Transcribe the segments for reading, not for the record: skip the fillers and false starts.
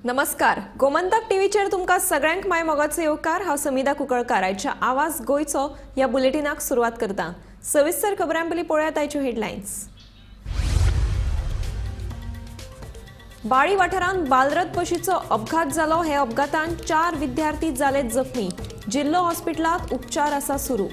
नमस्कार, गोमंतक टीव्हीचेर तुमकां सगळ्यांक माय मोगाचो येवकार. हांव समिधा कुंकळकार. आयच्या आवाज गोंयचो ह्या बुलेटिनाक सुरवात करता. सविस्तर खबरां पयलीं पळयात आयच्यो हेडलायन्स. बाळी वाठारांत बालरथ बशीचो अपघात जालो. हे अपघातान 4 विद्यार्थी जाले जखमी. जिल्लो हॉस्पिटलांत उपचार आसा सुरू.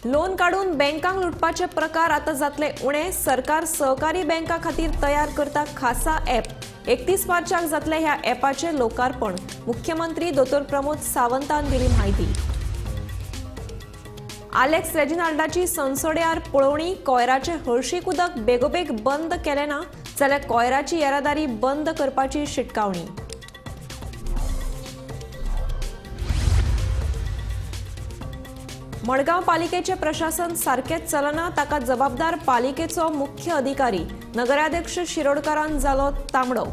लोन काडून बँकांक लुटपाचे प्रकार आता जातले उणे. सरकार सहकारी बँका खातीर तयार करता खासा ॲप. 31 मार्चाक जातले ह्या ॲपाचे लोकार्पण. मुख्यमंत्री दोतोर प्रमोद सावंतान दिली म्हायती. आलेक्स रेजिनाल्डाची संसोड्यार पळोवणी. कोयराचे हळशीक उदक बेगोबेग बंद केले ना जाल्यार कोयराची येरादारी बंद करपाची शिटकावणी. मडगांव पालिकेचे प्रशासन सारकेच चलना, ताका जबाबदार पालिकेचो मुख्य अधिकारी. नगराध्यक्ष शिरोडकारान जालो तांबडो.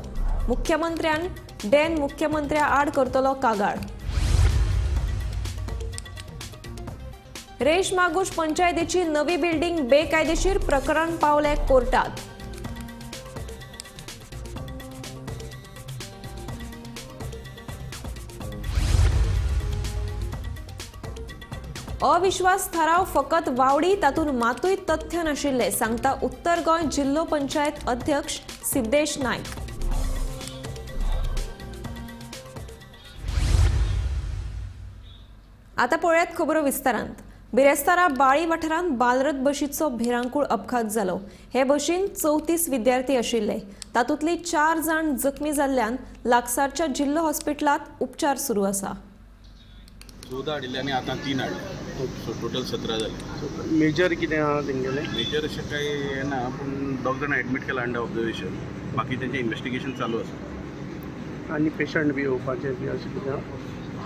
मुख्यमंत्र्यान डेन मुख्यमंत्र्या आड करतलो कागाळ. रेश मागूश पंचायतीची नवी बिल्डिंग बेकायदेशीर, प्रकरण पावले कोर्टात. अविश्वास थाराव फकत वावडी, तातूंत मातूय तथ्य नाशिल्लें, सांगता उत्तर गोंय जिल्लो पंचायत अध्यक्ष सिद्धेश नायक. आता पळयात खबरो विस्तारांत. बिरेस्तारा बाळी वाठारांत बालरथ बशीचो भिरांकूळ अपघात जालो. हे बशीन 34 विद्यार्थी आशिल्ले. तातूंतली 4 जाण जखमी जाल्ल्यान लागसारच्या जिल्लो हॉस्पिटलांत उपचार सुरू आसा. 14 हाडिल्ले आनी आतां 3 हाडले, सो टोटल 17 जाले. मेजर कितें आहा तेंगेलें? मेजर अशें कांय हें ना, पूण 2 जाणां एडमीट केला अंडर ऑब्जर्वेशन. बाकी तेंचें इन्वेस्टिगेशन चालू आसा. आनी पेशंट बी येवपाचे बी अशें कितें आहा?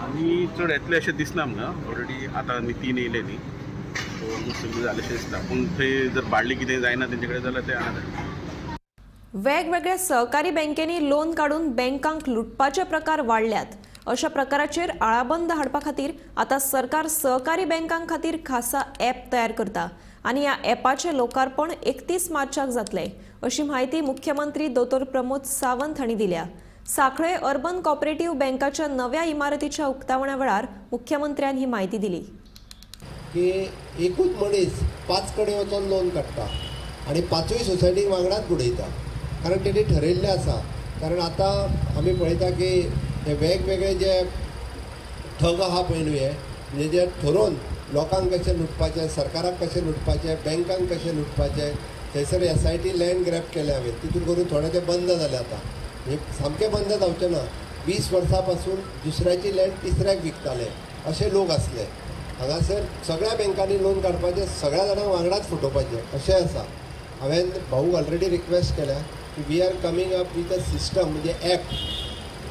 आनी चड येतले अशें दिसना आमकां. ऑलरेडी आतां आनी 3 येयले न्ही, सो ऑलमोस्ट सगळें जालें अशें दिसता. पूण थंय जर बाडली कितें जायना तेंचे कडेन जाल्यार ते हांगा. वेगवेगळ्या सहकारी बँकेंनी लोन काडून बँकांक लुटपाचे प्रकार वाडल्यात. अशा प्रकाराचेर आळाबंद हाडपा खातीर आतां सरकार सहकारी बँकां खातीर खासा ॲप तयार करता आनी ह्या ॲपाचें लोकार्पण 31 मार्चाक जातलें, अशी म्हायती मुख्यमंत्री दोतोर प्रमोद सावंत हांणी दिल्या. सांखळे अर्बन कॉपरेटिव्ह बँकाच्या नव्या इमारतीच्या उक्तावणा वेळार मुख्यमंत्र्यान ही म्हायती दिली. की एकूच मनीस 5 कडेन वचून लोन काडटा आनी 5ूय सोसायटीक वांगडाच बुडयता, कारण तेणी ठरयल्लें आसा. कारण आतां आमी पळयता की हे वेगवेगळे जे ठग आहा पळय न्हू, हे म्हणजे जे ठरोवन लोकांक कशें लुटपाचें, सरकाराक कशें लुटपाचें, बँकांक कशें लुटपाचें. थंयसर SIT land ग्रॅब केलें हांवें, तितून करून थोडे ते बंद जाले. आतां म्हणजे सामकें बंद जावचें ना. 20 वर्सां पासून दुसऱ्याची लँड तिसऱ्याक विकताले अशे लोक आसले. हांगासर सगळ्या बँकांनी लोन काडपाचें, सगळ्या जाणांक वांगडाच फटोवपाचें अशें आसा. हांवें भाऊक ऑलरेडी रिक्वेस्ट केल्या की we are coming up with a system, म्हणजे ॲप.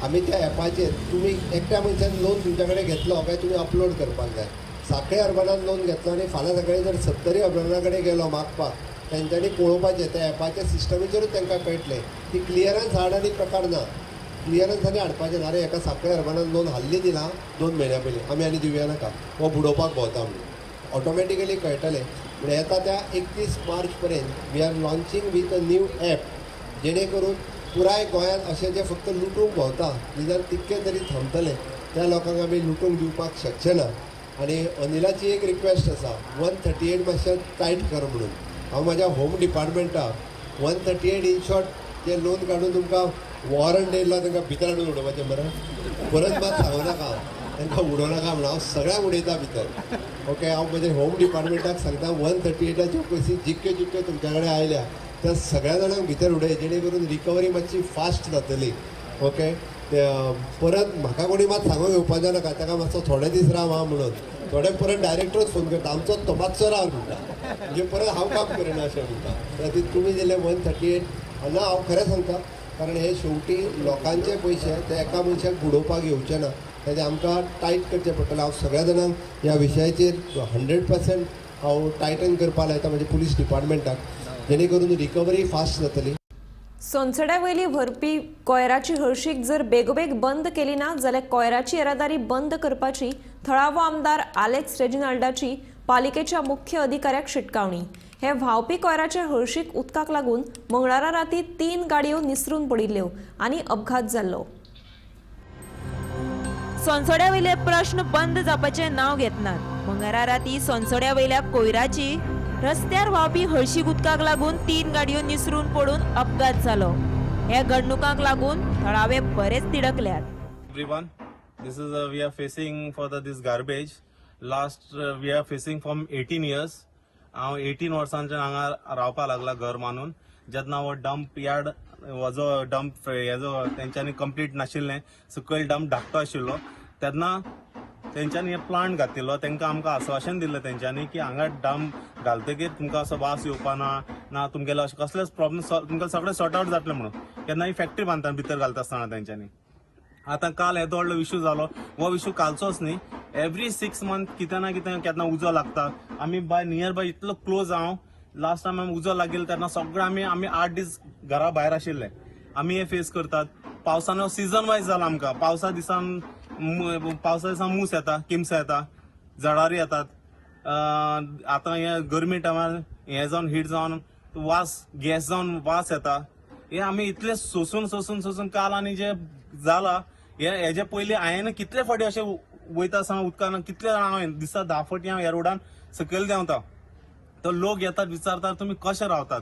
आमी त्या ॲपाचेर तुमी एकट्या मनशान लोन तुमच्या कडेन घेतलो काय तुमी अपलोड करपाक जाय. सांखळे अर्बनान लोन घेतलो आनी फाल्यां सकाळीं जर सत्तरी अर्बना कडेन गेलो मागपाक, तेंच्यांनी पळोवपाचें त्या ॲपाच्या सिस्टमीचेरूच तांकां कळटलें की क्लियरन्स हाड आनी प्रकार ना. क्लियरन्स आनी हाडपाचें ना. अरे एका सांखळे अर्बनान लोन हाल्ली दिला 2 म्हयन्या पयलीं, आमी आनी दिवया नाका, हो बुडोवपाक भोंवता म्हणून ऑटोमॅटिकली कळटलें. पूण येता त्या 31 मार्च पर्यंत we are launching with a new app, जेणे करून पुराय गोंयांत अशें जे फक्त लुटूंक भोंवता निदान तितके तरी थांबतले. त्या लोकांक आमी लुटूंक दिवपाक शकचे ना. आनी अनिलाची एक रिक्वेस्ट आसा, 138 मातशें टायट कर म्हणून. हांव म्हाज्या होम डिपार्टमेंटाक 138 इन शॉर्ट जे लोन काडून तुमकां वॉरंट येयलो तांकां भितर हाडून उडोवपाचें मरे, परत मात सांगू नाका तांकां उडोवं नाका म्हणून. हांव सगळ्यांक उडयता भितर. ओके, हांव म्हज्या होम डिपार्टमेंटाक सांगता 138 पयशे जितक्यो जितक्यो तुमच्या कडेन आयल्या त्या सगळ्या जाणांक भितर उडय, जेणे करून रिकवरी मातशी फास्ट जातली. ओके, ते परत म्हाका कोणी मात सांगूंक येवपाचें नाका, ताका मातसो थोडे दीस राव आं म्हणून. थोडे परत डायरेक्टरूच फोन करता, आमचो तो मातसो राव म्हणटा, म्हणजे परत हांव काम करिना अशें म्हणटा. त्या तुमी दिले 138 ना, हांव खरें सांगता, कारण हे शेवटी लोकांचे पयशे ते एका मनशाक बुडोवपाक येवचे ना. तेजें आमकां टायट करचें पडटलें. हांव सगळ्या जाणांक ह्या विशयाचेर 100% हांव टायटन करपाक लायता म्हजे पुलीस डिपार्टमेंटाक, जेणे करून रिकवरी फास्ट जातली. सोनसड्या वयली व्हरपी कोयराची हळशीक जर बेगोबेग बंद केली ना जाल्यार कोयराची येरादारी बंद करपाची थळावो आमदार आलेक्स रेजिनाल्डाची पालिकेच्या मुख्य अधिकाऱ्याक शिटकावणी. हे व्हांवपी कोयराचे हळशीक उदकाक लागून मंगळारा राती 3 गाडयो निसरून पडिल्ल्यो आनी अपघात जाल्लो. सोनसोड्या वयले प्रश्न बंद जावपाचें नांव घेतनात. मंगळारा राती सोनसोड्या वयल्या कोयराची रस्त्यार व्हांवपी हळशीक उदकाक लागून 3 गाडयो निसरून पडून अपघात जालो. ह्या घडणुकांक लागून थळावे बरेच तिडकल्यात. Everyone, this is we are facing for the this garbage. Last we are facing from 18 years. हांव 18 वर्सांच्यान हांगा रावपा लागला घर मानून. जेन्ना हो डंप यार्ड हो जो डंप हेजो तेंच्यांनी कंप्लीट नाशिल्लें, सकयल डंप धाकटो आशिल्लो तेन्ना तेंच्यांनी हे प्लांट घातिल्लो. तेंकां आमकां आस्वासन दिल्लें तेंच्यांनी की हांगा डंप घालतकीर तुमकां असो वास येवपा ना, ना तुमगेलो अशें कसलेच प्रॉब्लम, तुमकां सगळें सॉर्ट आवट जातलें म्हणून. केन्ना ही फॅक्टरी बांदता भितर घालता आसतना तेंच्यांनी. आतां काल येदो व्हडलो इशू जालो, हो इशू कालचोच न्ही, एवरी 6 मंथ कितें ना कितें केन्ना उजो लागता. आमी बाय नियर बाय इतलो क्लोज हांव, लास्ट टायम आमी उजो लागिल्लो तेन्ना सगळे आमी आमी 8 दीस घरा भायर आशिल्ले. आमी हे फेस करतात. पावसान सिजन वायज जाला आमकां. पावसा दिसान मूस येता, किमसां येता, जळारी येतात. आतां हे गरमी टायमार हें जावन हीट जावन वास, गॅस जावन वास येता. हे आमी इतले सोसून सोसून सोसून काल आनी जे जाला हे हेजे पयलीं हांवें कितले फावटी अशें वयता आसतना उदकान कितले जाण हांवें दिसा 10 फावटी हांव ह्या रोडान सकयल देंवता. तो लोक येतात विचारतात तुमी कशे रावतात.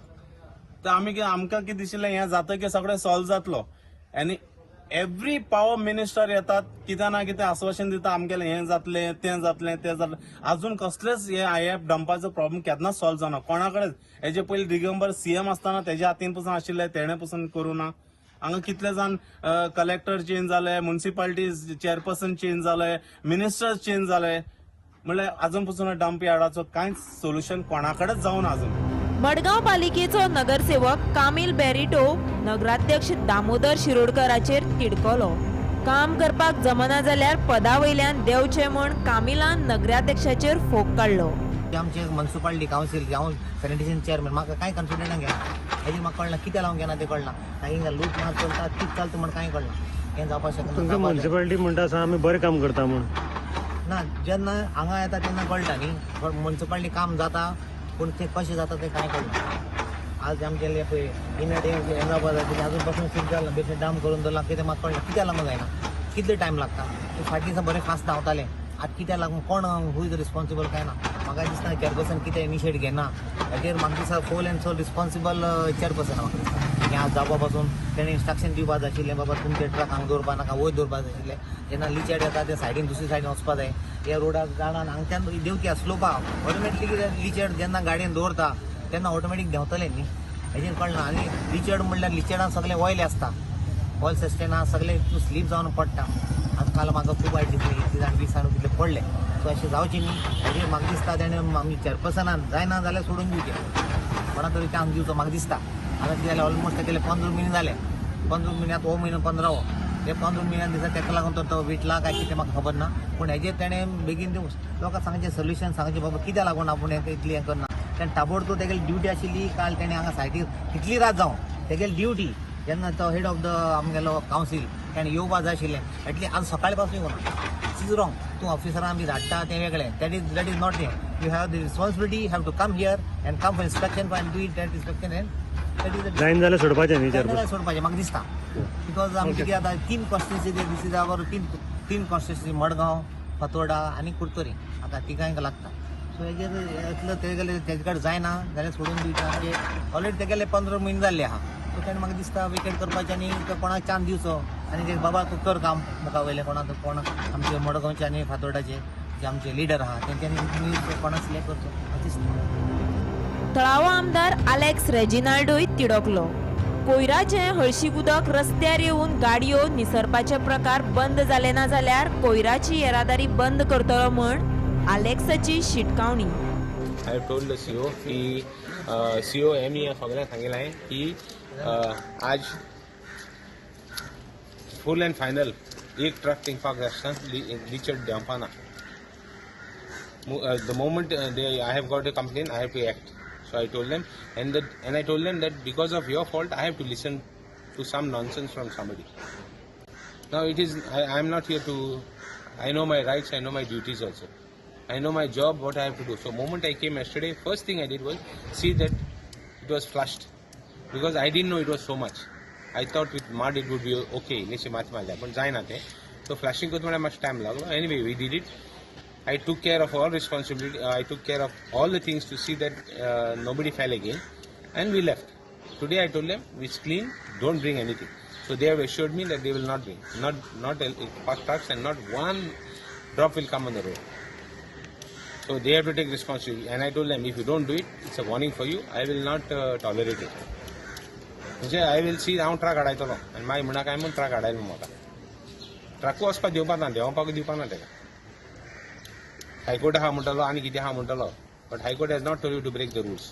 तर आमी आमकां कितें दिशिल्लें हें जातकीर सगळें सॉल्व जातलो. आनी एवरी पावर मिनिस्टर येतात कितें ना कितें आस्वासन दिता आमगेलें हें जातलें तें जातलें तें जातलें. अजून कसलेच हे डंपाचो प्रॉब्लम केन्नाच सॉल्व जावना कोणा कडेन. हेजे पयलीं दिगंबर सीएम आसतना तेज्या हातीन पसून आशिल्लें, तेणें पसून करूं ना. हांगा कितले जाण कलेक्टर चेंज जाले, मुन्सिपालिटी चेअरपर्सन चेंज जाले, मिनिस्टर्स चेंज जाले, म्हणल्यार अजून पसून डंप यार्डाचो कांयच सोल्युशन कोणा कडेच जावना अजून. मडगांव पालिकेचो नगरसेवक कामील बेरिटो नगराध्यक्ष दामोदर शिरोडकराचेर तिडकलो. काम करपाक जमना जाल्यार पदा वयल्यान देंवचें म्हूण कामिलान नगराध्यक्षाचेर फोग काडलो. आमचे म्युनिसिपालिटी कावन्सील हांव सॅनिटेशन चेअरमॅन, म्हाका कांय कन्सल्टंट घेना. हेजेर म्हाका कळना कितें लावंक घेना तें कळना. हिंगा लूट मार चलता, कितें चलता म्हण कांय कळना. हें जावपाक शकना. तुमकां म्युनिसिपालिटी म्हणटा आसा आमी बरें काम करता म्हूण. ना, जेन्ना हांगा येता तेन्ना कळटा न्ही म्युनिसिपालिटी काम जाता, पूण तें कशें जाता तें कांय कळना. आज आमचें पळय इनट हें जावपा जाय, तें आजून पासून सील जालां, बेश्टें डाम करून दवरलां. कितें म्हाका कळना कित्याक लागून जायना, कितले टायम लागता. फाटीं दिसा बरें फास्ट धांवतालें, आतां कित्याक लागून कोण हू is responsible कांय ना. म्हाका दिसना चेअरपर्सन कितें इनिशिएट घेना हेजेर. म्हाका दिसता full and sole responsible chairperson म्हाका दिसता. हें आज जावपा पासून तेणें इन्स्ट्रक्शन दिवपा जाय आशिल्लें, बाबा तुमचे ट्रक हांगा दवरपा नाका, वयर दवरपा जाय आशिल्लें. जेन्ना लिचेड येता ते सायडीन दुसरी सायडीन वचपा जाय. ह्या रोडार जाणान हांगच्यान देंवती स्लोप आहा, ऑटोमॅटिकली कितें लिचेड जेन्ना गाडयेन दवरता तेन्ना ऑटोमॅटीक देंवतलें न्ही, हेजेर कळना. आनी लिचेड म्हणल्यार लिचेडान सगळें ऑयल आसता, ऑयल सस्टेन आहा, सगळें स्लीप जावन पडटा. आतां काल म्हाका खूब वायट दिसलें, इतले जाण 20 जाण कितले पडले. सो अशें जावचें न्ही हेजेर म्हाका दिसता तेणें आमच्या चेअरपर्सनान जायना जाल्यार सोडून दिवचें, कोणा तरी चान्स दिवचो म्हाका दिसता. आतां कितें जालें ऑलमोस्ट तेगेले 15 म्हयने जाले, 15 म्हयन्यांत हो म्हयनो 15वो, ते 15 म्हयन्यान दिसा तेका लागून तो विटला काय कितें म्हाका खबर ना. पूण हेजेर तेणें बेगीन लोकांक सांगचें सोल्युशन सांगचें, बाबा कित्याक लागून आपूण हें इतलें हें करना. तेणें ताबडतोब तेगेली ड्युटी आशिल्ली काल तेणें हांगा सायडीर कितली रात जावं तेगेली ड्युटी जेन्ना तो हेड ऑफ the आमगेलो कावन्सील तेणें येवपा जाय आशिल्लें. एटलीस्ट आज सकाळी पासून येवना. It's is wrong. तूं ऑफिसरां बी धाडटा तें वेगळें, that is not हें. You have the responsibility, have to come here and come for inspection and do it that inspection and that is जायना जाल्यार सोडपाचें न्ही चेअरपर्सन, सोडपाचें म्हाका दिसता. Because आमचे कितें आतां 3 कॉन्स्टिट्युन्सी दिस is our तीन कॉन्स्टिट्युन्सी, मडगांव, फातोर्डा आनी कुडतरी, आतां तिगांक लागता. सो हेजेर इतलो तेगेले तेजे कडेन जायना जाल्यार सोडून दिवचें. आमचे ऑलरेडी तेगेले 15 म्हयने जाल्ले आहा. सो तेणें म्हाका दिसता वेकेट करपाचें आनी कोणाक चान्स दिवचो आनी ते बाबा तूं कर काम मुखा वयलें कोणाक कोण आमचे मडगांवचे आनी फातोर्डाचे जे आमचे लिडर आहा तेंच्यांनी कोणाक सिलेक्ट करचो दिसता. थळावो आमदार आलेक्स रेजिनाल्डोय तिडकलो. कोयराचें हळशीक उदक रस्त्यार येवन गाडयो निसरपाचे प्रकार बंद जाले ना जाल्यार कोयराची येरादारी बंद करतलो म्हूण आलेक्साची शिटकावणी. I have told the CO की सीओ एम ई सगळ्यांक सांगिल्लें की आज फूल एंड फायनल एक ट्रक थिंगपाक आसता लिचेड देंवपाना. The moment I have got a complaint, I have to act. So I told them, and I told them that because of your fault, I have to listen to some nonsense from somebody. Now it is, I am not here to, I know my rights, I know my duties also. I know my job, what I have to do. So moment I came yesterday, first thing I did was see that it was flushed, because I didn't know it was so much. I thought with mud it would be okay, इल्लेशें माती मारल्या, पण जायना तें. So flushing करता म्हळ्यार मातसो time लागलो. Anyway, we did it. I took care of all responsibility. I took care of all the things to see that nobody fell again, and we left. Today I told them it's clean, don't bring anything. So they have assured me that they will not bring, not park trucks, and not one drop will come on the road. So they have to take responsibility. And I told them, if you don't do it, it's a warning for you. I will not tolerate it. म्हणजे I will see, हांव truck हाडायतलो आनी मागीर म्हणा काय म्हूण truck हाडायलो म्हाका. ट्रकूय वचपाक दिवपाक ना, देंवपाक दिवपाक ना तेका. हायकोर्ट आहा म्हणटलो आनी कितें आहा म्हणटलो, but high court has not told you to break the rules.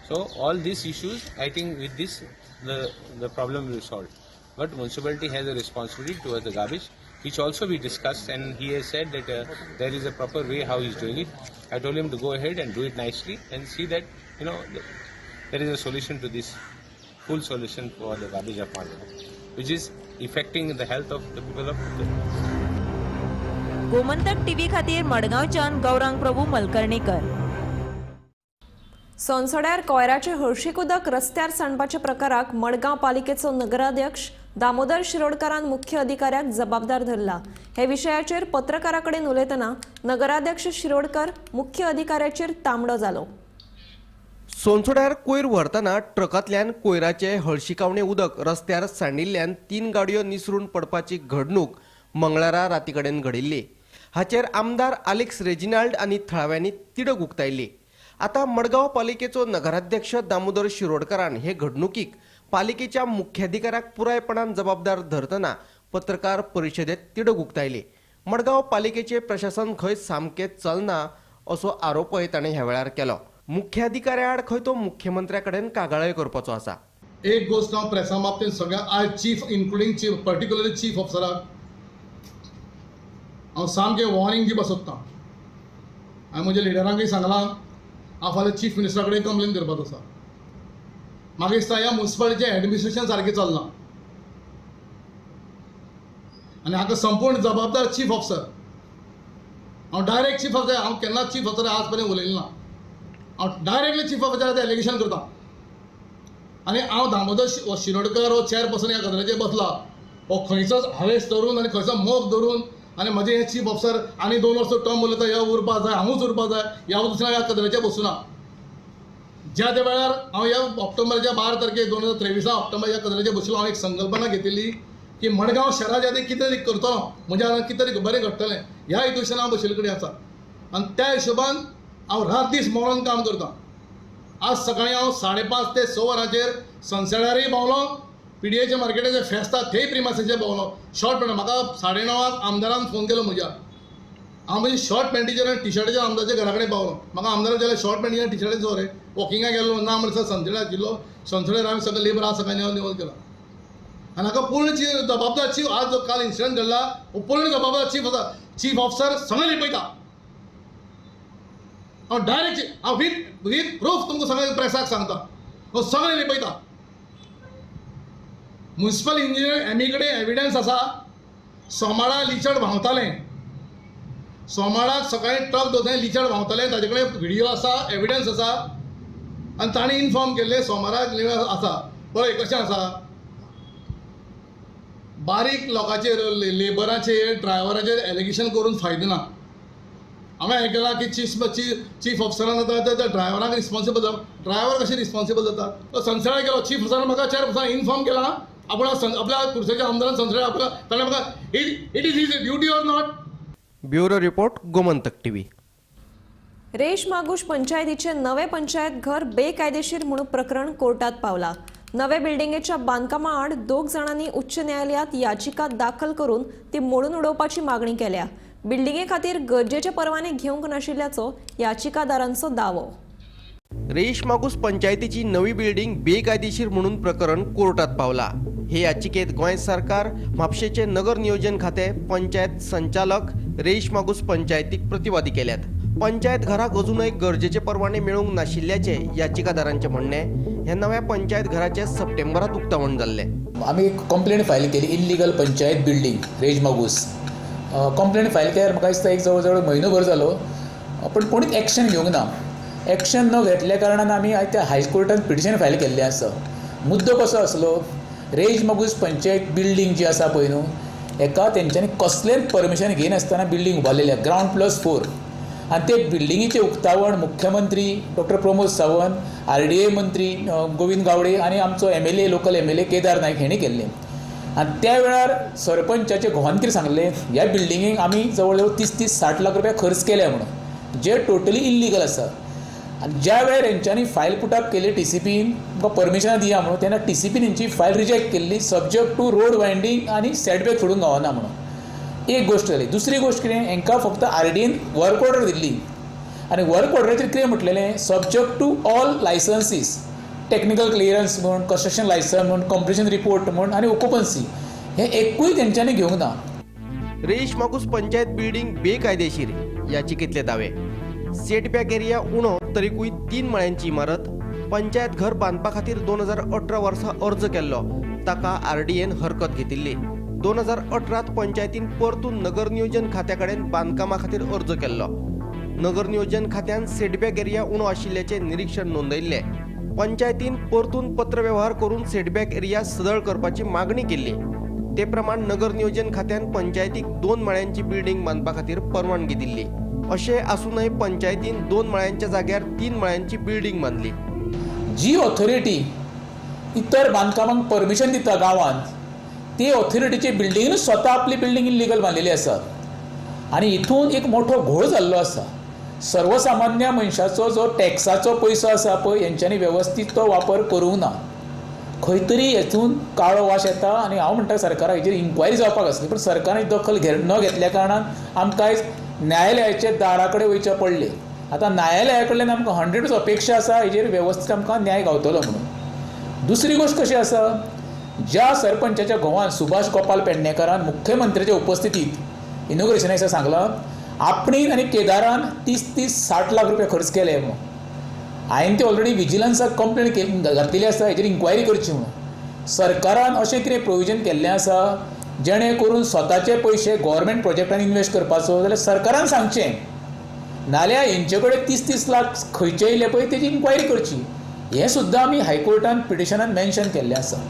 So all these issues, I think with this the problem will be solved. But municipality has a responsibility towards the garbage, which also we discussed, and he has said that there is a proper way how he is doing it. I told him to go ahead and do it nicely and see that, you know, there is a solution to this, full solution for the garbage of Margao, which is affecting the health of the people of the. Gomantak TV खातीर मडगांवच्यान गौरांग प्रभू मलकर्णेकर. सोनसड्यार कोयराचे हळशीक उदक रस्त्यार सांडपाच्या प्रकाराक मडगांव पालिकेचो नगराध्यक्ष दामोदर शिरोडकारान मुख्य अधिकाऱ्याक जबाबदार धरला. हे विशयाचेर पत्रकारा कडेन उलयतना नगराध्यक्ष शिरोडकर मुख्य अधिकाऱ्याचेर तांबडो जालो. सोनसोड्यार कोयर व्हरतना ट्रकांतल्यान कोयराचे हळशिकावणे उदक रस्त्यार सांडिल्ल्यान 3 गाडयो निसरून पडपाची घडणूक मंगळारा राती कडेन घडिल्ली. हाचेर आमदार आलेक्स रेजिनाल्ड आनी थळाव्यांनी तिडक उक्तायली. आतां मडगांव पालिकेचो नगराध्यक्ष दामोदर शिरोडकरान हे घडणुकीक पालिकेच्या मुख्याधिकाऱ्याक पुरायपणान जबाबदार धरतना पत्रकार परिशदेत तिडक उक्तायली. मडगांव पालिकेचे प्रशासन खंय सामकें चलना असो आरोपय ताणें ह्या वेळार केलो. मुख्याधिकाऱ्या आड खंय तो मुख्यमंत्र्या कडेन कागाळय करपाचो आसा. एक गोश्ट हांव प्रेसा बाबतींत सगळ्या I chief including chief particularly chief ऑफिसराक हांव सामकें वॉर्निंग दिवपाक सोदतां. हांवें म्हज्या लिडरांकूय सांगलां, हांव फाल्यां चीफ मिनिस्टरा कडेन कंप्लेन करपाचो आसा. म्हाका दिसता ह्या मुन्सिपालिटीचें एडमिनिस्ट्रेशन सारकें चल्लां आनी हाका संपूर्ण जबाबदार चीफ ऑफिसर. हांव डायरेक्ट चीफ ऑफिसर, हांव केन्नाच चीफ ऑफिसर आज पर्यंत उलयलें ना. हांव डायरेक्टली चीफ ऑफिसराचें एलिगेशन करता आनी हांव दामोदर शिरोडकर हो चेअरपर्सन ह्या गजालीचेर बसला. हो खंयचोच हावेस धरून आनी खंयचो मोग धरून आनी म्हजें हें चीफ ऑफिसर आनी 2 वर्सां टर्म उरता, ह्या उरपा जाय, हांवूच उरपा जाय, ह्या दुसऱ्या ह्या गजालीचेर बसूना. ज्या त्या वेळार हांव ह्या ऑक्टोबराच्या 12 तारखेर 2023 ऑक्टोबर ह्या गजालीचेर बशिल्लो. हांव एक संकल्पना घेतिल्ली की मडगांव शहराच्या आदी कितें तरी करतलो, म्हज्या हांगा कितें तरी बरें घडटलें ह्या हेतूच्यान हांव बशिल्ले कडेन आसा आनी त्या हिशोबान हांव रात दीस मरोन काम करतां. आज सकाळीं हांव 5:30 ते 6 वरांचेर सनसेटारय पावलो, पीडीएच्या मार्केटाचें फेस्त आसा थंय प्रिमासाचेर पावलो. शॉर्ट पॅन्ट म्हाका 9:30 आमदारान फोन केलो म्हज्या. हांव म्हजी शॉर्ट पॅन्टीचेर आनी टिशर्टाचेर आमदारच्या घरा कडेन पावलो. म्हाका आमदारान जाल्यार शॉर्ट पॅन्टीचेर आनी टिशर्टाचेर रे वॉकिंगाक गेल्लो ना म्हणसर सनसेटार आशिल्लो. सनसेटार हांवें सगळें लेबर आसा सकाळीं निवळ केला आनी हाका पूर्ण जबाबदार चीफ. आज जो काल इन्सिडंट घडला हो पूर्ण जबाबदार चीफ आसा. चीफ ऑफिसर सगळें लिपयता. हांव डायरेक्ट हांव वीथ प्रूफ तुमकां सगळें प्रेसाक सांगता, हांव सगळें लिपयता. मुन्सिपल इंजिनियर एमी कडेन एविडन्स आसा. सोमारा लिचड व्हांवतालें, सोमाराक सकाळीं ट्रक दवरतालें, लिचड व्हांवतालें, ताजे कडेन व्हिडियो आसा, एविडन्स आसा आनी ताणें इन्फॉर्म केल्लें सोमाराक आसा. पळय कशें आसा, बारीक लोकांचेर लेबराचेर ड्रायव्हराचेर एलिगेशन करून फायदो ना. हांवें आयकलां की चीफ ऑफिसरान आतां त्या ड्रायव्हरांक रिस्पॉन्सिबल जाता. ड्रायव्हर कशें रिस्पॉन्सिबल जाता? तो सनसेटार गेलो, चीफ ऑफिसरान म्हाका चेअरपर्सनान इन्फॉर्म केलां, आपूण आपल्या कुर्सेच्या आमदारान सनसेटार आपल्या ताणें म्हाका it is his duty or not. Bureau report, Gomantak TV. Reis Magos पंचायतीचे नवे पंचायत घर बेकायदेशीर म्हणून प्रकरण कोर्टात पावला. नवे बिल्डिंगेच्या बांदकामा आड 2 जाणांनी उच्च न्यायालयात याचिका दाखल करून ती मोडून उडोवपाची मागणी केल्या. बिल्डिंगे खातीर गरजेचे परवाने घेवंक नाशिल्ल्याचो याचिकादारांचो दावो. रेईश मागूस पंचायतीची नवी बिल्डिंग बेकायदेशीर म्हणून प्रकरण कोर्टात पावला. हे याचिकेत गोंय सरकार, म्हापशेचे नगर नियोजन खाते, पंचायत संचालक रेईश मागूस पंचायतीक प्रतिवादी केल्यात. पंचायत घराक अजूनय गरजेचे परवाने मेळूंक नाशिल्ल्याचे याचिकादारांचे म्हणणे. ह्या नव्या पंचायत घराचे सप्टेंबरात उक्तावण जाल्लें. आमी एक कंप्लेंट फायल केली, illegal panchayat building Reis Magos. Complain file केल्यार म्हाका दिसता एक जवळ जवळ म्हयनो भर जालो, पूण कोणीच एक्शन घेवंक ना. एक्शन न घेतल्या कारणान आमी आयज त्या हायकोर्टान पिटिशन फायल केल्लें आसा. मुद्दो कसो आसलो, रेईश मागूस पंचायत बिल्डींग जी आसा पळय न्हू, हेका तेंच्यांनी कसलेंच परमिशन घेयनासतना बिल्डींग उबारलेली ग्रावंड +4. आनी ते बिल्डिंगेचें उक्तावण मुख्यमंत्री डॉक्टर प्रमोद सावंत, RDA मंत्री गोविंद गावडे आनी आमचो MLA, local MLA Kedar Naik हेणी केल्लें. आनी त्या वेळार सरपंचाचे घोवान कितें सांगलें, ह्या बिल्डिंगेक आमी जवळ जवळ 30-60 लाख रुपया खर्च केल्या म्हणून, जे टोटली इल्लिगल आसा. आनी ज्या वेळार हेंच्यांनी फायल पुटअप केली TCPन, तुमकां परमिशनां दिया म्हणून, तेन्ना TCPन हेंची फायल रिजेक्ट केल्ली सब्जेक्ट टू रोड वायंडींग आनी सेटबॅक सोडूंक गावना म्हणून. एक गोश्ट जाली. दुसरी गोश्ट कितें, हेंकां फक्त RDAन वर्क ऑर्डर दिल्ली आनी वर्क ऑर्डराचेर कितें म्हटलेलें, subject to all licences, technical clearance म्हूण, कन्स्ट्रक्शन लायसन्स म्हूण, कंप्लिशन रिपोर्ट म्हूण आनी ओकुपन्सी, हें एकूय तेंच्यांनी घेवंक ना. रेईश मागूस पंचायत बिल्डिंग बेकायदेशीर याचिकेतले दावे. सेटबॅक एरिया उणो तरीकूय 3 माळ्यांची इमारत. पंचायत घर बांदपा खातीर 2018 वर्सा अर्ज केल्लो, ताका RDAन हरकत घेतिल्ली. 2018 पंचायतीन परतून नगर नियोजन खात्या कडेन बांदकामा खातीर अर्ज केल्लो. नगर नियोजन खात्यान सेटबॅक एरिया उणो आशिल्ल्याचें निरीक्षण नोंदयिल्लें. पंचायतीन परतून पत्रवेव्हार करून सेटबॅक एरिया सदळ करपाची मागणी केल्ली. ते प्रमाण नगर नियोजन खात्यान पंचायतीक 2 माळ्यांची बिल्डिंग बांदपा खातीर परवानगी दिल्ली. अशें आसूनय पंचायतीन 2 माळ्यांच्या जाग्यार 3 माळ्यांची बिल्डिंग बांदली. जी ऑथॉरिटी इतर बांदकामांक परमिशन दिता गांवांत, ती ऑथॉरिटीची बिल्डिंगूच स्वता आपली बिल्डिंग इल्लिगल बांदलेली आसा आनी हितून एक मोठो घोळ जाल्लो आसा. सर्वसामान्य मनशाचो जो टॅक्साचो पयसो आसा पळय, हेंच्यांनी वेवस्थीत तो वापर करूंक ना. खंय तरी हेतून काळो वास येता आनी हांव म्हणटा सरकाराक हेजेर इन्क्वायरी जावपाक आसली, पूण सरकारान दखल न घेतल्या कारणान आमकां आयज न्यायालयाच्या दारा कडेन वयचें पडलें. आतां न्यायालया कडल्यान आमकां 100% अपेक्षा आसा हेजेर वेवस्थीत आमकां न्याय गावतलो म्हणून. दुसरी गोश्ट कशी आसा, ज्या सरपंचाच्या घोवान सुभाष गोपाल पेडणेकरान मुख्यमंत्र्याच्या उपस्थितीत इनॉग्रेशना दिसा सांगलां, आपणेन आनी केदारान 30-60 लाख रुपया खर्च केले म्हणून. हांवें ती ऑलरेडी विजिलन्साक कंप्लेन घातलेली आसा, हेजेर इन्क्वायरी करची म्हणून. सरकारान अशें कितें प्रोविजन केल्लें आसा जेणे करून स्वताचे पयशे गव्हर्मेंट प्रोजेक्टान इन्वेस्ट करपाचो जाल्यार सरकारान सांगचें, नाल्यार हेंचे कडेन 30-30 लाख खंयचे येयले पळय तेजी इन्क्वायरी करची. हें सुद्दां आमी हायकोर्टान पिटिशनान मेन्शन केल्लें आसा.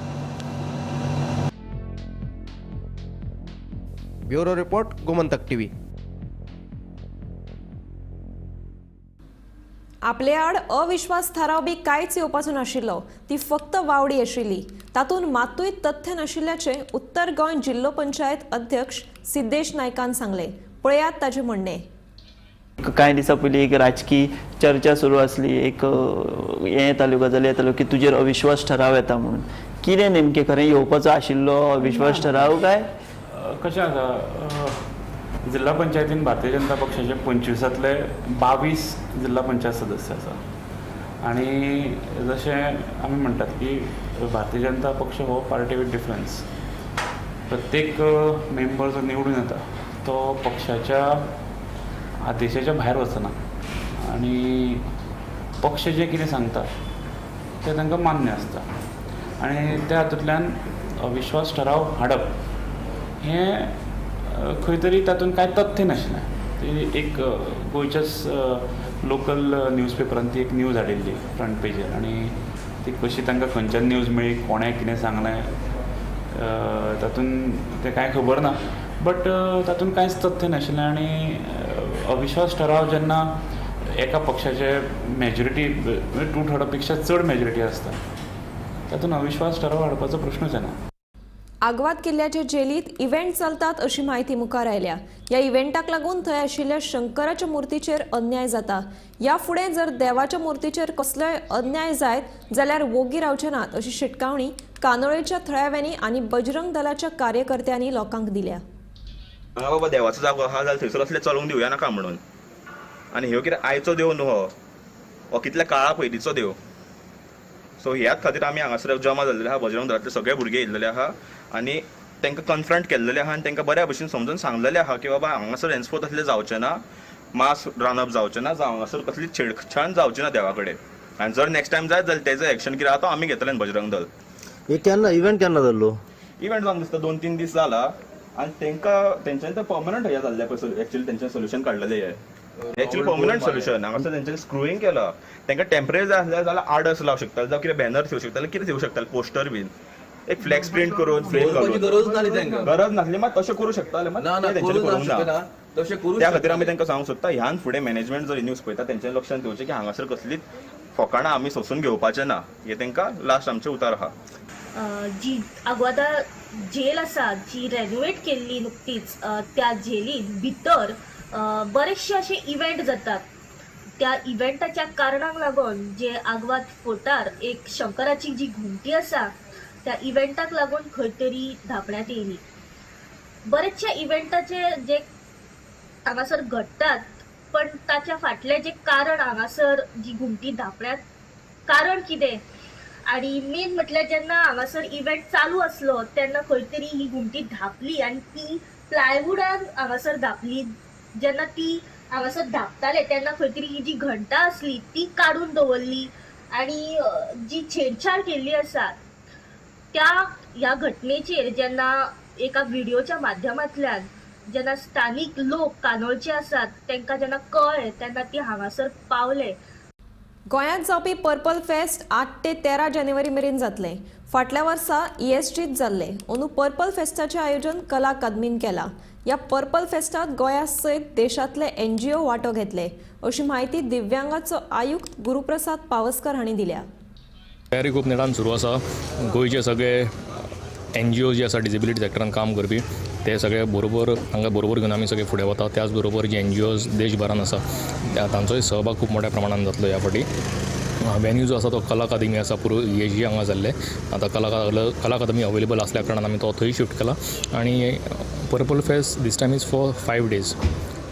Bureau report, Gomantak TV. आपले आड अविश्वास थाराव बी कांयच येवपाचो नाशिल्लो, ती फक्त वावडी आशिल्ली, तातूंत मातूय तथ्य नाशिल्ल्याचें उत्तर गोंय जिल्लो पंचायत अध्यक्ष सिद्धेश नायकान सांगलें. पळयात ताचें म्हणणें. कांय दिसां पयलीं एक राजकी चर्चा सुरू आसली, एक हें येताल्यो गजाली येताल्यो की तुजेर अविश्वास ठराव येता म्हणून. कितें नेमकें खरें येवपाचो आशिल्लो अविश्वास ठराव काय कशें आसा, जिल्हा पंचायतीन भारतीय जनता पक्षाचे 25तले 22 जिल्हा पंचायत सदस्य आसा आनी जशें आमी म्हणटात की भारतीय जनता पक्ष हो पार्टी विथ डिफरन्स, प्रत्येक मेंबर जो निवडून येता तो पक्षाच्या आदेशाच्या भायर वचना आनी पक्ष जें कितें सांगता तें तांकां मान्य आसता आनी त्या हातूंतल्यान अविश्वास ठराव हाडप हें खंय तरी तातूंत कांय तथ्य नाशिल्लें. ती एक गोंयच्याच लोकल न्यूजपेपरान ती एक न्यूज हाडिल्ली फ्रंट पेजीर आनी ती कशी तांकां खंयच्यान न्यूज मेळ्ळी, कोणें कितें सांगलें तातूंत तें कांय खबर ना, बट तातूंत कांयच तथ्य नाशिल्लें. आनी अविश्वास ठराव जेन्ना एका पक्षाचे मेजॉरिटी 2/3 पेक्षा चड मेजॉरिटी आसता तातूंत अविश्वास ठराव हाडपाचो प्रश्नूच येना. आगवाद किल्ल्याचे जेलीत इव्हेंट चलतात अशी म्हायती मुखार आयल्या. ह्या इव्हेंटाक लागून थंय आशिल्ल्या शंकराच्या मूर्तीचेर अन्याय जाता. ह्या फुडें जर देवाच्या मूर्तीचेर कसलोय अन्याय जायत जाल्यार वोगी रावचे नात अशी शिटकावणी कानोळेच्या थळाव्यांनी आनी बजरंग दलाच्या कार्यकर्त्यांनी लोकांक दिल्या. हांगा बाबा देवाचो जागो आहा जाल्यार थंयसर असले चलोवंक दिवया नाका म्हणून. आनी ह्यो कितें आयचो देव न्हू, हो कितल्या काळा पयलींचो देव. सो ह्याच खातीर आमी हांगासर जमा जाल्ले आहा, बजरंग दलांतले सगळे भुरगे येयल्ले आहा आनी तांकां कन्फ्रंट केल्लेले आहा आनी तांकां बऱ्या भशेन समजून सांगलेलें आहा की बाबा हांगासर हेन्सफोर्थ असलें जावचें ना, मास रांदप जावचें ना, जावं हांगासर कसली छेडछाड जावची ना देवा कडेन. आनी जर नेक्स्ट टायम जायत जाल्यार तेजो एक्शन कितें आहा तो आमी घेतले बजरंग दल. हे केन्ना इव्हेंट केन्ना जाल्लो? इव्हेंट जावन दिसता 2-3 दीस जाला. आनी तांकां तेंच्यांनी तें पर्मनंट हें जाल्लें पळय, एक्चुअली तेंच्यानी सोल्युशन काडलेलें हें एक्चुअली पर्मनंट सोल्युशन. हांगासर तेंच्यांनी स्क्रुईंग केलां. तांकां टेम्पररी जाय आसल्यार जाल्यार आर्डर्स लावंक शकताले, जावं कितें बॅनर्स येवं शकताले, कितें येवं शकताले, पोस्टर बीन एक फ्लॅक्स प्रिंट करून फ्रेम घालून. गरज नासली तांकां, गरज नासली, मात तशें करूं शकताले, मात तेंच्यांनी करूंक ना. त्या खातीर आमी तांकां सांगूंक सोदता, ह्यान फुडें मॅनेजमेंट जर न्यूज पळयता तेंच्यांनी लक्षांत दवरचें की हांगासर कसलीच फकाणां आमी सोंसून घेवपाचें ना. हें तांकां लास्ट आमचें उतार आहा. जी आग्वादा जेल आसा जी रेनोवेट केल्ली नुकतीच, त्या जेलीन भितर बरेचशे अशे इव्हेंट जातात. त्या इव्हेंटाच्या कारणाक लागून जे आग्वाद फोर्टार एक शंकराची जी घुमटी आसा त्या इव्हेंटाक लागून खंय तरी धांपण्यात येयली. बरेचशे इव्हेंटाचे जे हांगासर घडटात पण ताच्या फाटलें जे कारण हांगासर जी घुमटी धांपण्यात कारण कितें, आनी मेन म्हटल्यार जेन्ना हांगासर इव्हेंट चालू आसलो तेन्ना खंय तरी ही घुमटी धांपली आनी ती प्लायवुडान हांगासर धांपली. जेन्ना ती हांगासर धांपताले तेन्ना खंय तरी ही जी घंटा आसली ती काडून दवरली आनी जी छेडछाड केल्ली आसा त्या ह्या घटनेचेर जेन्ना एका व्हिडिओच्या माध्यमांतल्यान जेन्ना स्थानीक लोक कानोळचे आसात तांकां जेन्ना कळ्ळें तेन्ना ती हांगासर पावले. गोंयांत जावपी पर्पल फेस्ट 8 ते 13 जानेवारी मेरेन जातलें. फाटल्या वर्सा ESGत जाल्लें. अंदू पर्पल फेस्टाचें आयोजन कला अकादमीन केलां. ह्या पर्पल फेस्टात गोंया सयत देशांतले NGO वांटो घेतले अशी म्हायती दिव्यांगाचो आयुक्त गुरुप्रसाद पावसकर हांणी दिल्या. तयारी खूब नेटान सुरू आसा. गोंयचे सगळे NGO जे आसा डिसेबिलिटी सेक्टरान काम करपी ते सगळे बरोबर हांगा बरोबर घेवन आमी सगळे फुडें वता. त्याच बरोबर जे NGOs देशभरान आसा तांचोय सहभाग खूब मोठ्या प्रमाणान जातलो. ह्या फावटी वेन्यू जो आसा तो कला अकादमी आसा, पुरो ESG हांगा जाल्लें. आतां कला अकादमी अवेलेबल आसल्या कारणान आमी तो थंय शिफ्ट केला. आनी purple fest this time is for 5 days,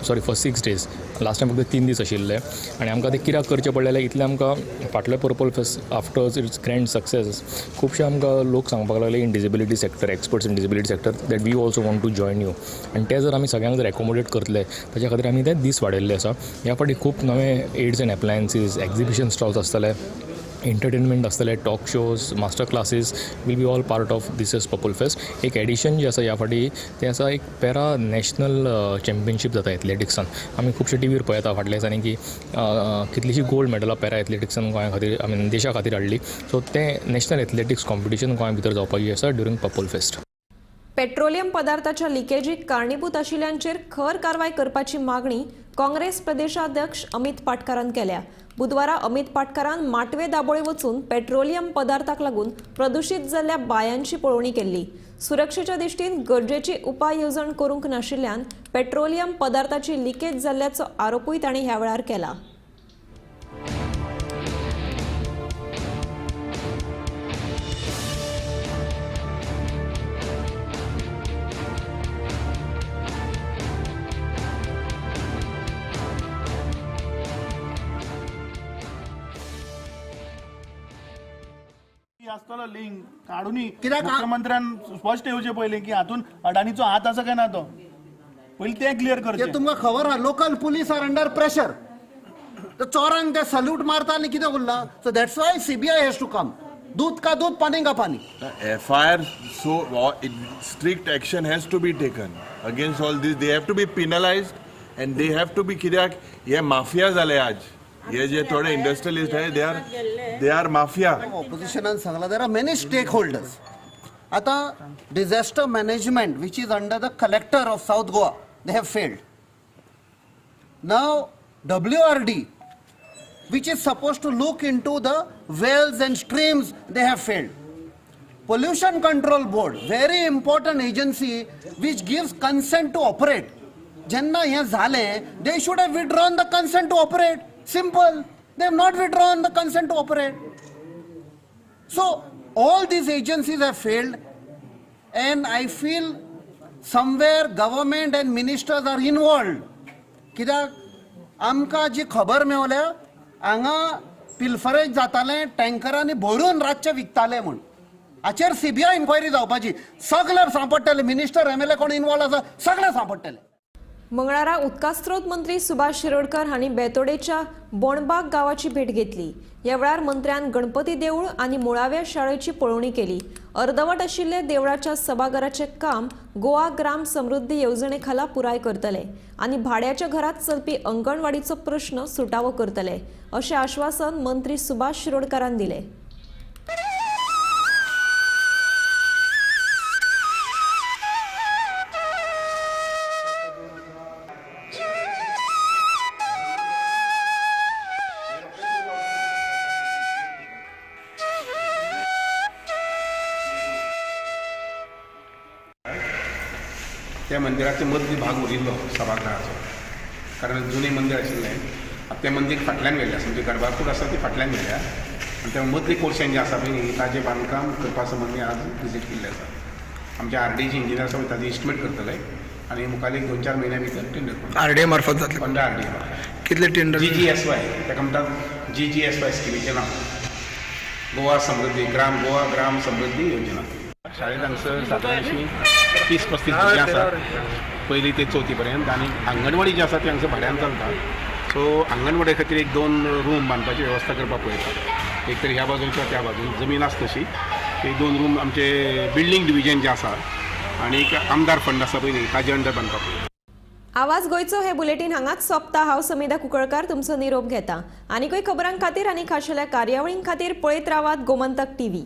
sorry for 6 days. Last time फक्त 3 दीस आशिल्ले आनी आमकां ते कित्याक करचें पडलें जाल्यार इतलें आमकां फाटलें purple fest after its grand success खुबशे आमकां लोक सांगपाक लागले in disability sector, experts in disability sector, that we also want to join you. आनी ते जर आमी सगळ्यांक जर एकोमोडेट करतले ताच्या खातीर आमी ते दीस वाडयल्ले आसा. ह्या फावटी खूब नवे aids and appliances, exhibition stalls आसतले, एंटरटेनमेंट आसतले, talk shows, master classes will be all part of this year's purple fest. एक एडिशन जे आसा ह्या फावटी तें आसा एक पॅरा नॅशनल चॅम्पियनशीप जाता एथलेटिक्सान. आमी खुबशे टिवीर पळयता फाटल्या दिसांनी की कितलीशीं गोल्ड मेडलां पॅरा एथलेटिक्सान गोंया खातीर, I mean देशा खातीर हाडली. सो तें नॅशनल एथलेटिक्स कॉम्पिटिशन गोंया भितर जावपाची आसा ड्युरींग पर्पल फेस्ट. पेट्रोलियम पदार्थाच्या लिकेजीक कारणीभूत आशिल्ल्यांचेर खर कारवाय करपाची मागणी काँग्रेस प्रदेशाध्यक्ष अमित पाटकारान केल्या. बुधवारा अमित पाटकारान माटवे दाबोळे वचून पेट्रोलियम पदार्थाक लागून प्रदूषित जाल्ल्या बायांची पळोवणी केल्ली. सुरक्षेच्या दृष्टीन गरजेची उपाय येवजण करूंक नाशिल्ल्यान पेट्रोलियम पदार्थाची लिकेज जाल्ल्याचो आरोपूय तांणी ह्या वेळार केला. आसतलो लिंक काडूनी मुख्यमंत्र्यान स्पश्ट येवचे पयलीं की हातून अडानीचो हात आसा काय ना तो पयलीं तें क्लियर करचें. तुमकां खबर आहा local police are under pressure, चोरांक ते सल्यूट मारता आनी कितें उरलां. So that's why CBI has to come. दूध का दूध पानी का पानी. FIR, so strict action has to be taken against all this. They have to be penalised and they have to be, कित्याक हे माफिया जाले आज. हे जे थोडे इंडस्ट्रियलिस्ट आहे they are mafia. ऑपोजिशनान सांगला there are many stake holders. आता disaster management which is under the collector of South Goa, they have failed. Now WRD which is suppose to look into the wells and streams, they have failed. Pollution control board, very important agency which gives consent to operate, जेन्ना हें जालें they should have withdrawn the consent to operate. Simple. They have not withdrawn the consent to operate. So all these agencies have failed, and I feel somewhere government and ministers are involved. कित्याक आमकां जी खबर मेवल्या हांगा pilferage जातालें, टँकरांनी भरून रातचे विकताले म्हूण. हाचेर CBI inquiry जावपाची. सगळे सांपडटले, मिनिस्टर MLA कोण इन्वॉल्व आसा सगळे सांपडटले. मंगळारा उदकास्रोत मंत्री सुभाष शिरोडकर हांणी बेतोडेच्या बोणबाग गावाची भेट घेतली. ह्या वेळार मंत्र्यान गणपती देवूळ आनी मुळाव्या शाळेची पळोवणी केली. अर्दवट आशिल्ले देवळाच्या सभाघराचें काम गोवा ग्राम समृद्धी येवजणे खाला पुराय करतले आनी भाड्याच्या घरात चलपी अंगणवाडीचो प्रश्न सुटावो करतले अशें आश्वासन मंत्री सुभाष शिरोडकारान दिलें. त्या मंदिराचे मदली भाग उरिल्लो सभागृहाचो, कारण जुनें मंदीर आशिल्लें. आतां तें मंदीर फाटल्यान व्हेलें आसा, म्हणजे गर्भाकूड आसा ती फाटल्यान व्हेल्या आनी त्या मदली पोर्शन जें आसा पळय ताजें बांदकाम करपा संबंदी आज विजीट केल्लें आसा. आमचे आर.डी.चे इंजिनियर आसा ताजें इस्टिमेट करतले आनी मुखार एक 2-4 म्हयन्या भितर टेंडर करतले. आर.डी.ए मार्फत जातलें? अंडर आर.डी.ए मार्फत. कितले टेंडर? जी.जी.एस.वाय ताका म्हणटात, जी.जी.एस.वाय स्किमीचें नांव गोवा समृद्धी ग्राम, गोवा ग्राम समृद्धी योजना. शाळेंत हांगसर सादारणशी 30-35 भुरगीं आसात, पयली ते चवथी पर्यंत, आनी आंगणवाडी जी आसा ती हांगसर भाड्यान चलता. सो आंगणवाडी खातीर 1-2 रूम बांदपाची वेवस्था करपाक पळयता, एक तर ह्या बाजून किंवा त्या बाजून जमीन आसा तशी. एक 2 रूम आमचे बिल्डींग डिविजन जे आसा आनी एक आमदार फंड आसा पळय न्ही ताजे अंडर बांदपाक पळयता. आवाज गोंयचो हे बुलेटीन हांगाच सोंपता. हांव समिधा कुंकळकार तुमचो निरोप घेता. आनीकूय खबरां खातीर आनी खाशेल्या कार्यावळीं खातीर पळयत रावात गोमंतक टीव्ही.